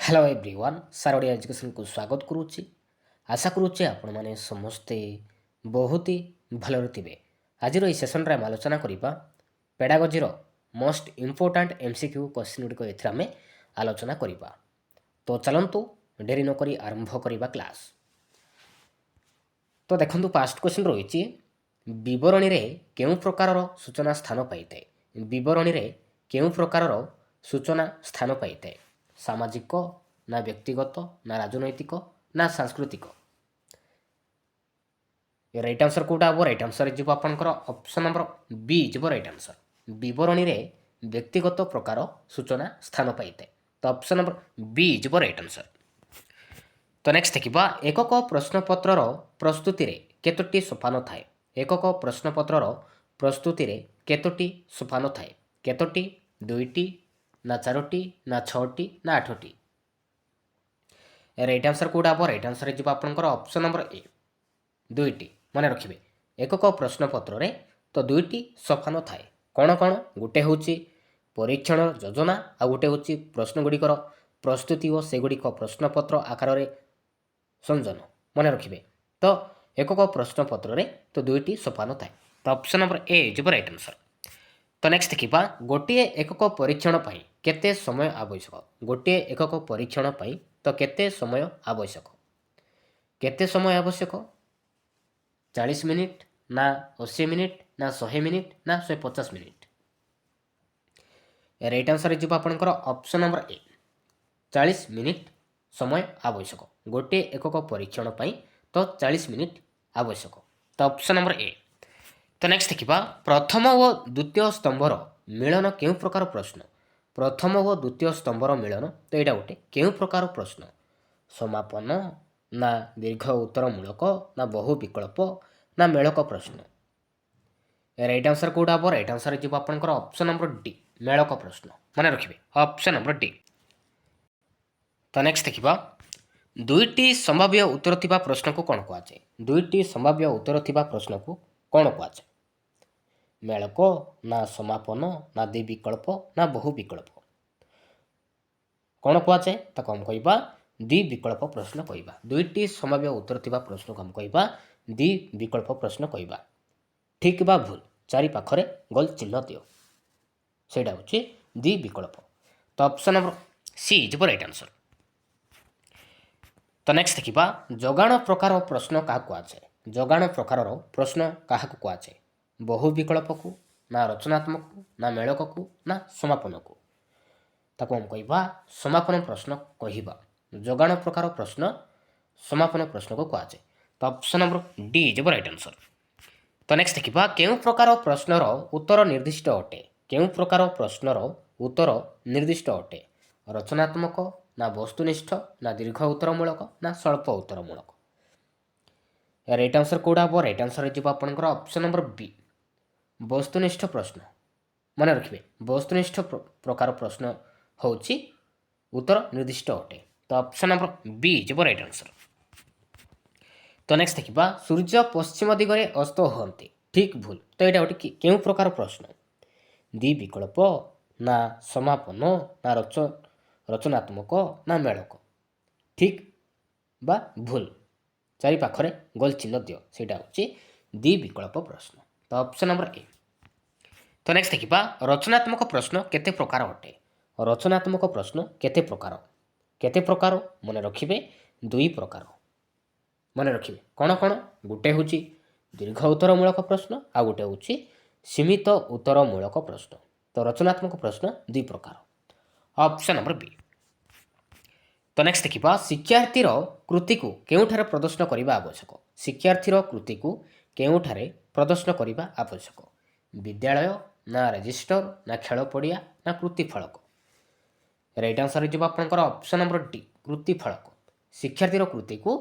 Hello everyone, sir Odia ଏଜୁକେସନ୍କୁ ସ୍ୱାଗତ କରୁଛି। ଆଶା କରୁଛି ଆପଣମାନେ ସମସ୍ତେ ବହୁତ ହି ଭଲରେ ଥିବେ। ଆଜିର ଏହି ସେସନ୍ରେ ଆମେ ଆଲୋଚନା କରିବା ପେଡ଼ାଗଜିର ମୋଷ୍ଟ ଇମ୍ପୋର୍ଟାଣ୍ଟ ଏମ୍ସିକ୍ୟୁ କ୍ୱେଶ୍ଚିନ୍ ଗୁଡ଼ିକ। ଏଥିରେ ଆମେ ଆଲୋଚନା କରିବା। ତ ଚାଲନ୍ତୁ, ଡେରି ନକରି ଆରମ୍ଭ କରିବା କ୍ଲାସ୍। ତ ଦେଖନ୍ତୁ, ଫାଷ୍ଟ କ୍ୱେଶ୍ଚିନ୍ ରହିଛି, ବିବରଣୀରେ କେଉଁ ପ୍ରକାରର ସୂଚନା ସ୍ଥାନ ପାଇଥାଏ? ବିବରଣୀରେ କେଉଁ ପ୍ରକାରର ସୂଚନା ସ୍ଥାନ ପାଇଥାଏ? ସାମାଜିକ ନା ବ୍ୟକ୍ତିଗତ ନା ରାଜନୈତିକ ନା ସାଂସ୍କୃତିକ? ରାଇଟ୍ ଆନ୍ସର୍ କେଉଁଟା ହେବ? ରାଇଟ୍ ଆନ୍ସର୍ ଯିବ ଆପଣଙ୍କର ଅପସନ୍ ନମ୍ବର ବି ଯିବ ରାଇଟ୍ ଆନ୍ସର୍। ବିବରଣୀରେ ବ୍ୟକ୍ତିଗତ ପ୍ରକାର ସୂଚନା ସ୍ଥାନ ପାଇଥାଏ। ତ ଅପସନ୍ ନମ୍ବର ବି ଯିବ ରାଇଟ୍ ଆନ୍ସର୍। ତ ନେକ୍ସଟ ଦେଖିବା, ଏକକ ପ୍ରଶ୍ନପତ୍ରର ପ୍ରସ୍ତୁତିରେ କେତୋଟି ସୋପାନ ଥାଏ? ଏକକ ପ୍ରଶ୍ନପତ୍ରର ପ୍ରସ୍ତୁତିରେ କେତୋଟି ସୋପାନ ଥାଏ? କେତୋଟି? ଦୁଇଟି ନା ଚାରୋଟି ନା ଛଅଟି ନା ଆଠଟି? ରାଇଟ୍ ଆନ୍ସର୍ କେଉଁଟା ହେବ? ରାଇଟ୍ ଆନ୍ସର୍ ହେଇଯିବ ଆପଣଙ୍କର ଅପସନ୍ ନମ୍ବର ଏ, ଦୁଇଟି। ମନେ ରଖିବେ, ଏକକ ପ୍ରଶ୍ନପତ୍ରରେ ତ ଦୁଇଟି ସୋପାନ ଥାଏ। କ'ଣ କ'ଣ? ଗୋଟେ ହେଉଛି ପରୀକ୍ଷଣ ଯୋଜନା, ଆଉ ଗୋଟେ ହେଉଛି ପ୍ରଶ୍ନଗୁଡ଼ିକର ପ୍ରସ୍ତୁତି ଓ ସେଗୁଡ଼ିକ ପ୍ରଶ୍ନପତ୍ର ଆକାରରେ ସଂଯୋଜନ। ମନେ ରଖିବେ, ତ ଏକକ ପ୍ରଶ୍ନପତ୍ରରେ ତ ଦୁଇଟି ସୋପାନ ଥାଏ। ତ ଅପସନ୍ ନମ୍ବର ଏ ଯିବ ରାଇଟ୍ ଆନ୍ସର୍। ତ ନେକ୍ସଟ ଦେଖିବା, ଗୋଟିଏ ଏକକ ପରୀକ୍ଷଣ ପାଇଁ କେତେ ସମୟ ଆବଶ୍ୟକ? ଗୋଟିଏ ଏକକ ପରୀକ୍ଷଣ ପାଇଁ ତ କେତେ ସମୟ ଆବଶ୍ୟକ? କେତେ ସମୟ ଆବଶ୍ୟକ? 40 ମିନିଟ୍ ନା 80 ମିନିଟ୍ ନା 100 ମିନିଟ୍ ନା 150 ମିନିଟ୍? ରାଇଟ୍ ଆନ୍ସର୍ ହେଇଯିବ ଆପଣଙ୍କର ଅପସନ୍ ନମ୍ବର ଏ, 40 ମିନିଟ୍ ସମୟ ଆବଶ୍ୟକ। ଗୋଟିଏ ଏକକ ପରୀକ୍ଷଣ ପାଇଁ ତ 40 ମିନିଟ୍ ଆବଶ୍ୟକ। ତ ଅପସନ୍ ନମ୍ବର ଏ। ତ ନେକ୍ସଟ ଦେଖିବା, ପ୍ରଥମ ଓ ଦ୍ୱିତୀୟ ସ୍ତମ୍ଭର ମିଳନ କେଉଁ ପ୍ରକାର ପ୍ରଶ୍ନ? ପ୍ରଥମ ଓ ଦ୍ୱିତୀୟ ସ୍ତମ୍ଭର ମିଳନ, ତ ଏଇଟା ଗୋଟେ କେଉଁ ପ୍ରକାର ପ୍ରଶ୍ନ? ସମାପନ ନା ଦୀର୍ଘ ଉତ୍ତରମୂଳକ ନା ବହୁ ବିକଳ୍ପ ନା ମେଳକ ପ୍ରଶ୍ନ? ରାଇଟ୍ ଆନ୍ସର୍ କେଉଁଟା ହେବ? ରାଇଟ୍ ଆନ୍ସର୍ ହେଇଯିବ ଆପଣଙ୍କର ଅପସନ୍ ନମ୍ବର ଡି, ମେଳକ ପ୍ରଶ୍ନ। ମନେ ରଖିବେ, ଅପସନ୍ ନମ୍ବର ଡି। ତ ନେକ୍ସଟ ଦେଖିବା, ଦୁଇଟି ସମ୍ଭାବ୍ୟ ଉତ୍ତର ଥିବା ପ୍ରଶ୍ନକୁ କ'ଣ କୁହାଯାଏ? ଦୁଇଟି ସମ୍ଭାବ୍ୟ ଉତ୍ତର ଥିବା ପ୍ରଶ୍ନକୁ କ'ଣ କୁହାଯାଏ? ମେଳକ ନା ସମାପନ ନା ଦ୍ୱିବିକଳ୍ପ ନା ବହୁ ବିକଳ୍ପ? କ'ଣ କୁହାଯାଏ? ତାକୁ ଆମେ କହିବା ଦ୍ୱିବିକଳ୍ପ ପ୍ରଶ୍ନ କହିବା। ଦୁଇଟି ସମ୍ଭାବ୍ୟ ଉତ୍ତର ଥିବା ପ୍ରଶ୍ନକୁ ଆମେ କହିବା ଦ୍ୱିବିକଳ୍ପ ପ୍ରଶ୍ନ କହିବା। ଠିକ୍ ବା ଭୁଲ ଚାରି ପାଖରେ ଗୋଲ ଚିହ୍ନ ଦିଅ, ସେଇଟା ହେଉଛି ଦ୍ୱିବିକଳ୍ପ। ତ ଅପସନ୍ ନମ୍ବର ସି ଯିବ ରାଇଟ୍ ଆନ୍ସର୍। ତ ନେକ୍ସଟ ଦେଖିବା, ଯୋଗାଣ ପ୍ରକାର ପ୍ରଶ୍ନ କାହାକୁ କୁହାଯାଏ? ଯୋଗାଣ ପ୍ରକାରର ପ୍ରଶ୍ନ କାହାକୁ କୁହାଯାଏ? ବହୁ ବିକଳ୍ପକୁ ନା ରଚନାତ୍ମକକୁ ନା ମେଳକକୁ ନା ସମାପନକୁ? ତାକୁ ଆମେ କହିବା ସମାପନ ପ୍ରଶ୍ନ କହିବା। ଯୋଗାଣ ପ୍ରକାର ପ୍ରଶ୍ନ ସମାପନ ପ୍ରଶ୍ନକୁ କୁହାଯାଏ। ତ ଅପସନ୍ ନମ୍ବର ଡି ଯିବ ରାଇଟ୍ ଆନ୍ସର୍। ତ ନେକ୍ସଟ ଦେଖିବା, କେଉଁ ପ୍ରକାର ପ୍ରଶ୍ନର ଉତ୍ତର ନିର୍ଦ୍ଦିଷ୍ଟ ଅଟେ? କେଉଁ ପ୍ରକାର ପ୍ରଶ୍ନର ଉତ୍ତର ନିର୍ଦ୍ଦିଷ୍ଟ ଅଟେ? ରଚନାତ୍ମକ ନା ବସ୍ତୁନିଷ୍ଠ ନା ଦୀର୍ଘ ଉତ୍ତରମୂଳକ ନା ସ୍ୱଳ୍ପ ଉତ୍ତରମୂଳକ? ରାଇଟ୍ ଆନ୍ସର୍ କେଉଁଟା ହେବ? ରାଇଟ୍ ଆନ୍ସର୍ ହେଇଯିବ ଆପଣଙ୍କର ଅପସନ୍ ନମ୍ବର ବି, ବସ୍ତୁନିଷ୍ଠ ପ୍ରଶ୍ନ। ମନେ ରଖିବେ, ବସ୍ତୁନିଷ୍ଠ ପ୍ରକାର ପ୍ରଶ୍ନ ହେଉଛି ଉତ୍ତର ନିର୍ଦ୍ଦିଷ୍ଟ ଅଟେ। ତ ଅପସନ୍ ନମ୍ବର ବି ଯିବ ରାଇଟ୍ ଆନ୍ସର୍। ତ ନେକ୍ସଟ ଦେଖିବା, ସୂର୍ଯ୍ୟ ପଶ୍ଚିମ ଦିଗରେ ଅସ୍ତ ହୁଅନ୍ତି, ଠିକ୍ ଭୁଲ। ତ ଏଇଟା ଗୋଟେ କେଉଁ ପ୍ରକାର ପ୍ରଶ୍ନ? ଦ୍ୱିବିକଳ୍ପ ନା ସମାପନ ନା ରଚନାତ୍ମକ ନା ମେଳକ? ଠିକ୍ ବା ଭୁଲ ଚାରି ପାଖରେ ଗୋଲ ଚିହ୍ନ ଦିଅ, ସେଇଟା ହେଉଛି ଦ୍ୱିବିକଳ୍ପ ପ୍ରଶ୍ନ। ତ ଅପସନ୍ ନମ୍ବର ଏ। ତ ନେକ୍ସଟ ଦେଖିବା, ରଚନାତ୍ମକ ପ୍ରଶ୍ନ କେତେ ପ୍ରକାର ଅଟେ? ରଚନାତ୍ମକ ପ୍ରଶ୍ନ କେତେ ପ୍ରକାର? କେତେ ପ୍ରକାର? ମନେ ରଖିବେ, ଦୁଇ ପ୍ରକାର। ମନେ ରଖିବେ, କ'ଣ କ'ଣ? ଗୋଟେ ହେଉଛି ଦୀର୍ଘ ଉତ୍ତରମୂଳକ ପ୍ରଶ୍ନ, ଆଉ ଗୋଟେ ହେଉଛି ସୀମିତ ଉତ୍ତରମୂଳକ ପ୍ରଶ୍ନ। ତ ରଚନାତ୍ମକ ପ୍ରଶ୍ନ ଦୁଇ ପ୍ରକାର, ଅପସନ୍ ନମ୍ବର ବି। ତ ନେକ୍ସଟ ଦେଖିବା, ଶିକ୍ଷାର୍ଥୀର କୃତିକୁ କେଉଁଠାରେ ପ୍ରଦର୍ଶନ କରିବା ଆବଶ୍ୟକ? ଶିକ୍ଷାର୍ଥୀର କୃତିକୁ କେଉଁଠାରେ ପ୍ରଦର୍ଶନ କରିବା ଆବଶ୍ୟକ? ବିଦ୍ୟାଳୟ ନା ରେଜିଷ୍ଟର ନା ଖେଳ ପଡ଼ିଆ ନା କୃତି ଫଳକ? ରାଇଟ୍ ଆନ୍ସର୍ ହେଇଯିବ ଆପଣଙ୍କର ଅପସନ୍ ନମ୍ବର ଡି, କୃତି ଫଳକ। ଶିକ୍ଷାର୍ଥୀର କୃତିକୁ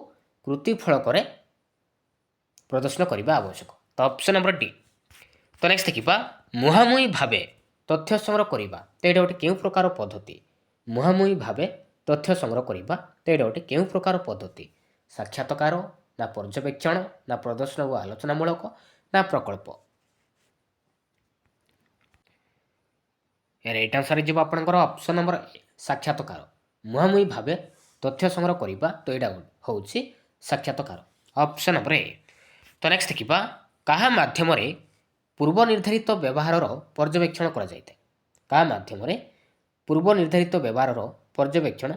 କୃତି ଫଳକରେ ପ୍ରଦର୍ଶନ କରିବା ଆବଶ୍ୟକ। ତ ଅପସନ୍ ନମ୍ବର ଡି। ତ ନେକ୍ସଟ ଦେଖିବା, ମୁହାଁମୁହିଁ ଭାବେ ତଥ୍ୟ ସଂଗ୍ରହ କରିବା, ତ ଏଇଟା ଗୋଟେ କେଉଁ ପ୍ରକାର ପଦ୍ଧତି? ମୁହାଁମୁହିଁ ଭାବେ ତଥ୍ୟ ସଂଗ୍ରହ କରିବା, ତ ଏଇଟା ଗୋଟେ କେଉଁ ପ୍ରକାର ପଦ୍ଧତି? ସାକ୍ଷାତକାର ନା ପର୍ଯ୍ୟବେକ୍ଷଣ ନା ପ୍ରଦର୍ଶନ ଓ ଆଲୋଚନାମୂଳକ ନା ପ୍ରକଳ୍ପ? ରାଇଟ୍ ଆନ୍ସର୍ ହେଇଯିବ ଆପଣଙ୍କର ଅପସନ୍ ନମ୍ବର ଏ, ସାକ୍ଷାତକାର। ମୁହାଁମୁହିଁ ଭାବେ ତଥ୍ୟ ସଂଗ୍ରହ କରିବା, ତ ଏଇଟା ହେଉଛି ସାକ୍ଷାତକାର, ଅପସନ୍ ନମ୍ବର ଏ। ତ ନେକ୍ସଟ ଦେଖିବା, କାହା ମାଧ୍ୟମରେ ପୂର୍ବ ନିର୍ଦ୍ଧାରିତ ବ୍ୟବହାରର ପର୍ଯ୍ୟବେକ୍ଷଣ କରାଯାଇଥାଏ? କାହା ମାଧ୍ୟମରେ ପୂର୍ବ ନିର୍ଦ୍ଧାରିତ ବ୍ୟବହାରର ପର୍ଯ୍ୟବେକ୍ଷଣ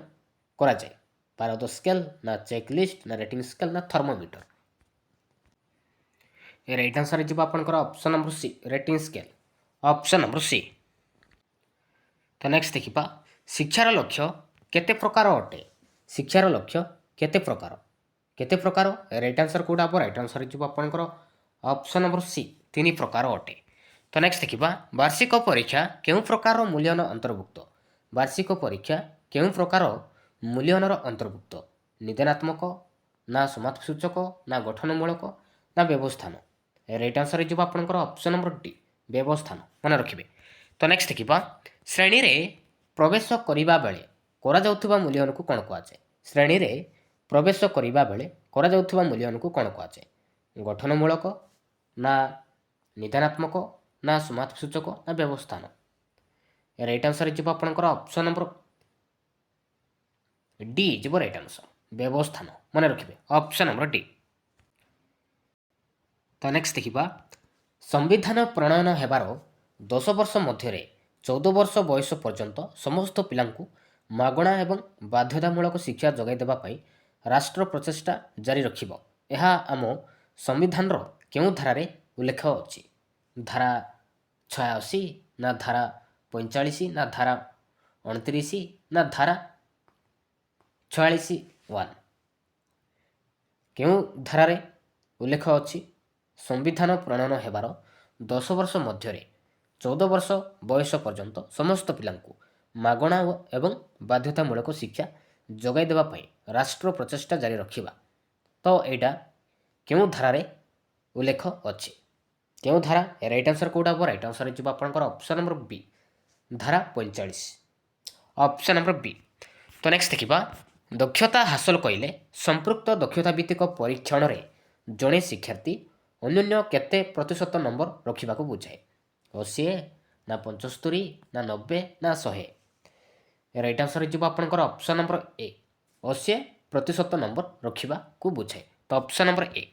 କରାଯାଏ? ପାରଦ ସ୍କେଲ୍ ନା ଚେକ୍ ଲିଷ୍ଟ ନା ରେଟିଂ ସ୍କେଲ୍ ନା ଥର୍ମୋମିଟର? ରାଇଟ୍ ଆନ୍ସର୍ ହେଇଯିବ ଆପଣଙ୍କର option number C, rating scale, option number C. ତ ନେକ୍ସଟ ଦେଖିବା, ଶିକ୍ଷାର ଲକ୍ଷ୍ୟ କେତେ ପ୍ରକାର ଅଟେ? ଶିକ୍ଷାର ଲକ୍ଷ୍ୟ କେତେ ପ୍ରକାର? କେତେ ପ୍ରକାର? ରାଇଟ୍ ଆନ୍ସର୍ କେଉଁଟା ହେବ? ରାଇଟ୍ ଆନ୍ସର୍ ହେଇଯିବ ଆପଣଙ୍କର ଅପସନ୍ ନମ୍ବର ସି, ତିନି ପ୍ରକାର ଅଟେ। ତ ନେକ୍ସଟ ଦେଖିବା, ବାର୍ଷିକ ପରୀକ୍ଷା କେଉଁ ପ୍ରକାରର ମୂଲ୍ୟାୟନ ଅନ୍ତର୍ଭୁକ୍ତ? ବାର୍ଷିକ ପରୀକ୍ଷା କେଉଁ ପ୍ରକାର ମୂଲ୍ୟାୟନର ଅନ୍ତର୍ଭୁକ୍ତ? ନିଦାନାତ୍ମକ ନା ସମାପ୍ତି ସୂଚକ ନା ଗଠନମୂଳକ ନା ବ୍ୟବସ୍ଥାନ? ରାଇଟ୍ ଆନ୍ସର୍ ହେଇଯିବ ଆପଣଙ୍କର ଅପସନ୍ ନମ୍ବର ଡି, ବ୍ୟବସ୍ଥାନ। ମନେ ରଖିବେ। ତ ନେକ୍ସଟ ଦେଖିବା, ଶ୍ରେଣୀରେ ପ୍ରବେଶ କରିବା ବେଳେ କରାଯାଉଥିବା ମୂଲ୍ୟାୟନକୁ କ'ଣ କୁହାଯାଏ? ଶ୍ରେଣୀରେ ପ୍ରବେଶ କରିବା ବେଳେ କରାଯାଉଥିବା ମୂଲ୍ୟାୟନକୁ କ'ଣ କୁହାଯାଏ? ଗଠନମୂଳକ ନା ନିଦାନାତ୍ମକ ନା ସମାପ୍ତି ସୂଚକ ନା ବ୍ୟବସ୍ଥାନ? ରାଇଟ୍ ଆନ୍ସର୍ ହେଇଯିବ ଆପଣଙ୍କର ଅପସନ୍ ନମ୍ବର ଡି ଯିବ ରାଇଟ୍ ଆନ୍ସର୍, ବ୍ୟବସ୍ଥାନ। ମନେ ରଖିବେ, ଅପସନ୍ ନମ୍ବର ଡି। ତ ନେକ୍ସଟ ଦେଖିବା, ସମ୍ବିଧାନ ପ୍ରଣୟନ ହେବାର 10 ବର୍ଷ ମଧ୍ୟରେ 14 ବର୍ଷ ବୟସ ପର୍ଯ୍ୟନ୍ତ ସମସ୍ତ ପିଲାଙ୍କୁ ମାଗଣା ଏବଂ ବାଧ୍ୟତାମୂଳକ ଶିକ୍ଷା ଯୋଗାଇ ଦେବା ପାଇଁ ରାଷ୍ଟ୍ର ପ୍ରଚେଷ୍ଟା ଜାରି ରଖିବ। ଏହା ଆମ ସମ୍ବିଧାନର କେଉଁ ଧାରାରେ ଉଲ୍ଲେଖ ଅଛି? ଧାରା 86 ନା ଧାରା 45 ନା ଧାରା 29 ନା ଧାରା 46(1)? କେଉଁ ଧାରାରେ ଉଲ୍ଲେଖ ଅଛି, ସମ୍ବିଧାନ ପ୍ରଣୟନ ହେବାର 10 ବର୍ଷ ମଧ୍ୟରେ 14 ବର୍ଷ ବୟସ ପର୍ଯ୍ୟନ୍ତ ସମସ୍ତ ପିଲାଙ୍କୁ ମାଗଣା ଏବଂ ବାଧ୍ୟତାମୂଳକ ଶିକ୍ଷା ଯୋଗାଇ ଦେବା ପାଇଁ ରାଷ୍ଟ୍ର ପ୍ରଚେଷ୍ଟା ଜାରି ରଖିବା? ତ ଏଇଟା କେଉଁ ଧାରାରେ ଉଲ୍ଲେଖ ଅଛି? କେଉଁ ଧାରା? ରାଇଟ୍ ଆନ୍ସର୍ କେଉଁଟା ହେବ? ରାଇଟ୍ ଆନ୍ସର୍ ହେଇଯିବ ଆପଣଙ୍କର ଅପସନ୍ ନମ୍ବର ବି, ଧାରା 45, ଅପସନ୍ ନମ୍ବର ବି। ତ ନେକ୍ସଟ ଦେଖିବା, ଦକ୍ଷତା ହାସଲ କହିଲେ ସମ୍ପୃକ୍ତ ଦକ୍ଷତା ଭିତ୍ତିକ ପରୀକ୍ଷଣରେ ଜଣେ ଶିକ୍ଷାର୍ଥୀ ଅନ୍ୟୁନ କେତେ ପ୍ରତିଶତ ନମ୍ବର ରଖିବାକୁ ବୁଝାଏ? 80 ନା 75 ନା 90 ନା 100? ରାଇଟ୍ ଆନ୍ସର୍ ହେଇଯିବ ଆପଣଙ୍କର ଅପସନ୍ ନମ୍ବର ଏ, 80% ନମ୍ବର ରଖିବାକୁ ବୁଝାଏ। ତ ଅପସନ୍ ନମ୍ବର ଏ।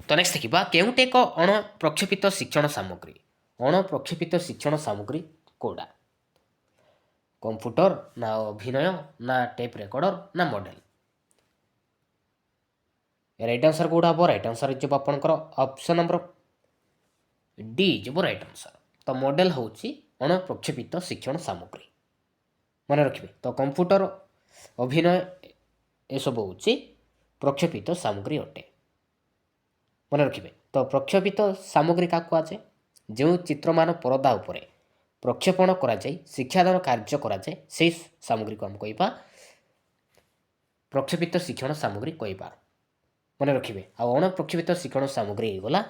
ତ ନେକ୍ସଟ ଦେଖିବା, କେଉଁଟି ଏକ ଅଣପ୍ରକ୍ଷେପିତ ଶିକ୍ଷଣ ସାମଗ୍ରୀ? ଅଣପ୍ରକ୍ଷେପିତ ଶିକ୍ଷଣ ସାମଗ୍ରୀ କେଉଁଟା? କମ୍ପ୍ୟୁଟର ନା ଅଭିନୟ ନା ଟେପ୍ ରେକର୍ଡର ନା ମଡେଲ? ରାଇଟ୍ ଆନ୍ସର୍ କେଉଁଟା ହେବ? ରାଇଟ୍ ଆନ୍ସର୍ ହେଇଯିବ ଆପଣଙ୍କର ଅପସନ୍ ନମ୍ବର ଡି ଯିବ ରାଇଟ୍ ଆନ୍ସର୍। ତ ମଡେଲ ହେଉଛି ଅଣପ୍ରକ୍ଷେପିତ ଶିକ୍ଷଣ ସାମଗ୍ରୀ, ମନେ ରଖିବେ। ତ କମ୍ପ୍ୟୁଟର, ଅଭିନୟ ଏସବୁ ହେଉଛି ପ୍ରକ୍ଷେପିତ ସାମଗ୍ରୀ ଅଟେ, ମନେ ରଖିବେ। ତ ପ୍ରକ୍ଷେପିତ ସାମଗ୍ରୀ କାହାକୁ କୁହାଯାଏ? ଯେଉଁ ଚିତ୍ରମାନ ପରଦା ଉପରେ ପ୍ରକ୍ଷେପଣ କରାଯାଇ ଶିକ୍ଷାଦାନ କାର୍ଯ୍ୟ କରାଯାଏ, ସେଇ ସାମଗ୍ରୀକୁ ଆମେ କହିବା ପ୍ରକ୍ଷେପିତ ଶିକ୍ଷଣ ସାମଗ୍ରୀ କହିବା, ମନେ ରଖିବେ। ଆଉ ଅଣପ୍ରକ୍ଷେପିତ ଶିକ୍ଷଣ ସାମଗ୍ରୀ ହେଇଗଲା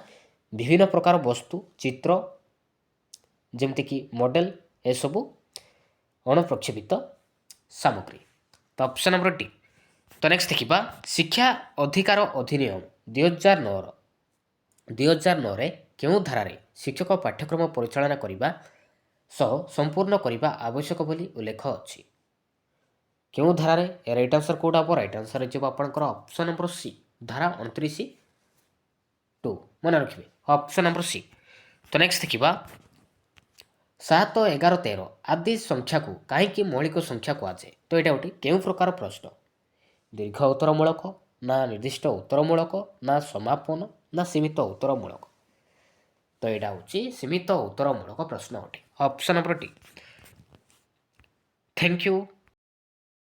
ବିଭିନ୍ନ ପ୍ରକାର ବସ୍ତୁ, ଚିତ୍ର, ଯେମିତିକି ମଡେଲ, ଏସବୁ ଅଣପ୍ରକ୍ଷେପିତ ସାମଗ୍ରୀ। ତ ଅପସନ୍ ନମ୍ବର ଡି। ତ ନେକ୍ସଟ ଦେଖିବା, ଶିକ୍ଷା ଅଧିକାର ଅଧିନିୟମ 2009ର 2009ରେ କେଉଁ ଧାରାରେ ଶିକ୍ଷକ ପାଠ୍ୟକ୍ରମ ପରିଚାଳନା କରିବା ସହ ସମ୍ପୂର୍ଣ୍ଣ କରିବା ଆବଶ୍ୟକ ବୋଲି ଉଲ୍ଲେଖ ଅଛି? କେଉଁ ଧାରାରେ? ରାଇଟ୍ ଆନ୍ସର୍ କେଉଁଟା ହେବ? ରାଇଟ୍ ଆନ୍ସର୍ ହେଇଯିବ ଆପଣଙ୍କର ଅପସନ୍ ନମ୍ବର ସି, ଧାରା 29(2)। ମନେ ରଖିବେ, ଅପସନ୍ ନମ୍ବର ସି। ତ ନେକ୍ସଟ ଦେଖିବା, 7, 11, 13 ଆଦି ସଂଖ୍ୟାକୁ କାହିଁକି ମୌଳିକ ସଂଖ୍ୟା କୁହାଯାଏ? ତ ଏଇଟା ଗୋଟେ କେଉଁ ପ୍ରକାର ପ୍ରଶ୍ନ? ଦୀର୍ଘ ଉତ୍ତରମୂଳକ ନା ନିର୍ଦ୍ଦିଷ୍ଟ ଉତ୍ତରମୂଳକ ନା ସମାପନ ନା ସୀମିତ ଉତ୍ତରମୂଳକ? ତ ଏଇଟା ହେଉଛି ସୀମିତ ଉତ୍ତରମୂଳକ ପ୍ରଶ୍ନ ଅଟେ, option number D. Thank you.